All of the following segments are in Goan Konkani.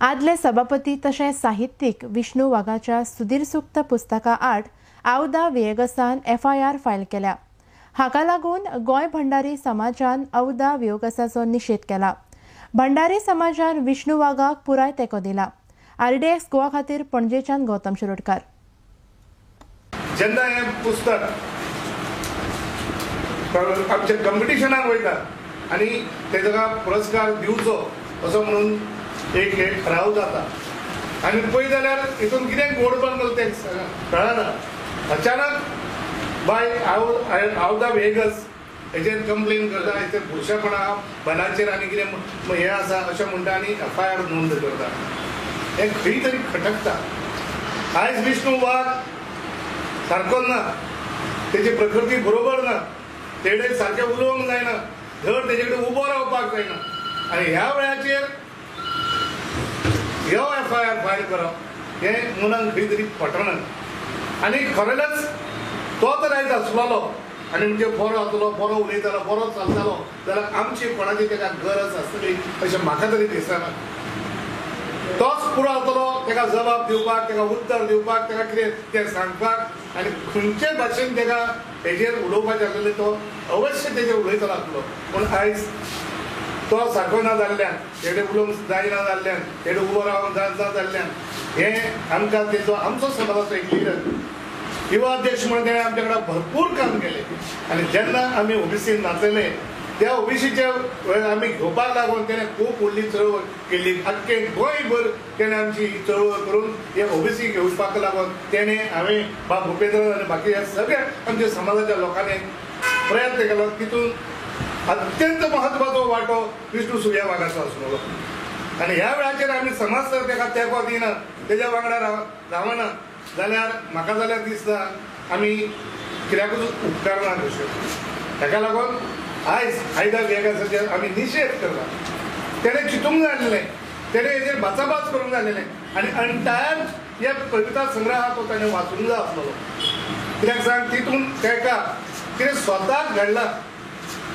आदले सभापती तशें साहित्यीक विष्णू वाघाच्या सुदीर सुक्त पुस्तका आड आवदा विएगसान एफआयआर फायल केल्या. हाका लागून गोंय भंडारी समाजान आवदा विएगसाचो निशेध केला. भंडारी समाजान विष्णू वाघाक पुराय तेंको दिला. आरडीएक्स गोवा खातीर पणजेच्यान गौतम शिरोडकार. जेन्ना हें पुस्तक आमच्या कॉम्पिटिशनाक वयता आनी तेका पुरस्कार दिवचो असो म्हणून एक हे ठराव जाता आनी पळय जाल्यार हितून कितें गोडपण जालें तें कळना. अचानक बाय आवदा वेगस हेचेर कंप्लेन करता, हेचेर बुरशेपणां बायलांचेर आनी कितें हें आसा अशें म्हणटा आनी एफआयआर नोंद करता. हें खंय तरी खटकता. आयज विष्णू वाघ सारको ना, तेजी प्रकृती बरोबर ना, तेडे सारकें उलोवंक जायना, धड तेजे कडेन उबो रावपाक जायना आनी ह्या वेळाचेर ह्यो एफआयआर फायल करप हें मनाक खंय तरी पटना. आनी खरेंच तो तर आयज आसलेलो आनी म्हणजे बरो जातलो, बरो उलयतालो, बरो चलतालो जाल्यार आमची कोणाची तेका गरज आसतली अशें म्हाका तरी दिसना. तोच पुरो जातलो तेका जबाब दिवपाक, तेका उत्तर दिवपाक, तेका कितें तें सांगपाक आनी खंयचे भाशेन तेका हेजेर उलोवपाचें आसलें तो अवश्य तेजेर उलयतलो आसलो. पूण आयज तो सारको ना जाल्ल्यान, तेणे उलोवंक जायना जाल्ल्यान, तेणे उबो रावंक जायना जाल्ल्यान हें आमकां तेजो आमचो समाजाचो एक लिडर युवा अध्यक्ष म्हणून तेणें आमच्या कडेन भरपूर काम केलें. आनी जेन्ना आमी ओबीसीन नाचयलें त्या ओबीसीच्या वेळार आमी घेवपाक लागून तेणें खूब व्हडली चळवळ केली. आख्खें गोंयभर तेणें आमची चळवळ करून हे ओबीसी घेवपाक लागून तेणें हांवें बाब भुपेंद्र आनी बाकी ह्या सगळ्या आमच्या समाजाच्या लोकांनी प्रयत्न केलो. तितून अत्यंत महत्वाचो वांटो विष्णू सुर्या वाघाचो आसलेलो. आनी ह्या वेळाचेर आमी समाज तर तेका तेंको दिना, तेज्या वांगडा रावना जाल्यार म्हाका जाल्यार दिसता आमी कित्याकूच उपकारना कश्यो. ताका लागून आयज आयदा विएगासाचेर आमी निशेध करता. तेणें चिंतूंक जाय आसलें, तेणें हेजेर भाचाभाच करूंक जाय आसलें आनी एन्टायर ह्या कविता संग्रहाक तो ताणें वाचूंक जाय आसलेलो. कित्याक सांग, तितून तेका कितें स्वताक घडलां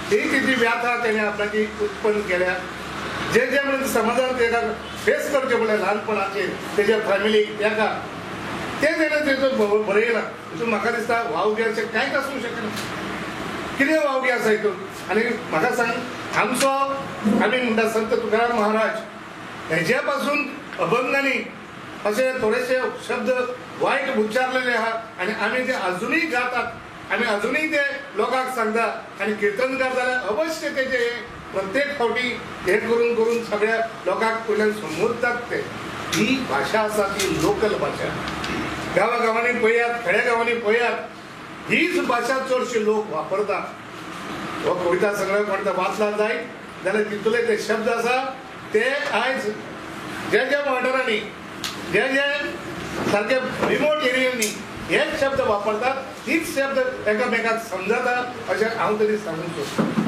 ही तेजी व्याथा तेणें आपणाची उत्पन्न केल्या. जे जे म्हणून समाजान तेका फेस करचें पडलें ल्हानपणाचेर तेज्या फॅमिलीक तेका तें तेणें तेजो बरयलां. हितून म्हाका दिसता वावगे अशें कांयच आसूंक शकना. कितें वावगे आसा हितून? आनी म्हाका सांग, आमचो आमी म्हणटा संत तुकाराम महाराज हेज्या पासून अभंगांनी अशे थोडेशे शब्द वायट उच्चारलेले आहा आनी आमी ते अजुनूय गातात, आमी अजुनूय ते लोकांक सांगता. आनी किर्तनकार जाल्यार अवश्य तेजे प्रत्येक फावटी हे करून करून सगळ्या लोकांक वयल्यान समजतात ते. ही भाशा आसा ती लोकल भाशा. गांवागांवांनी पळयात, खेड्या गांवांनी पळयात, हीच भाशा चडशी लोक वापरतात. हो कविता संग्रह कोण वाचला जायत जाल्यार तितूंतले ते शब्द आसा ते आयज जे ज्या वाठारांनी, जे जे सारके रिमोट एरियांनी हेच शब्द वापरतात, तीच शब्द एकामेकाक समजता अशें हांव तरी सांगूंक सोदतां.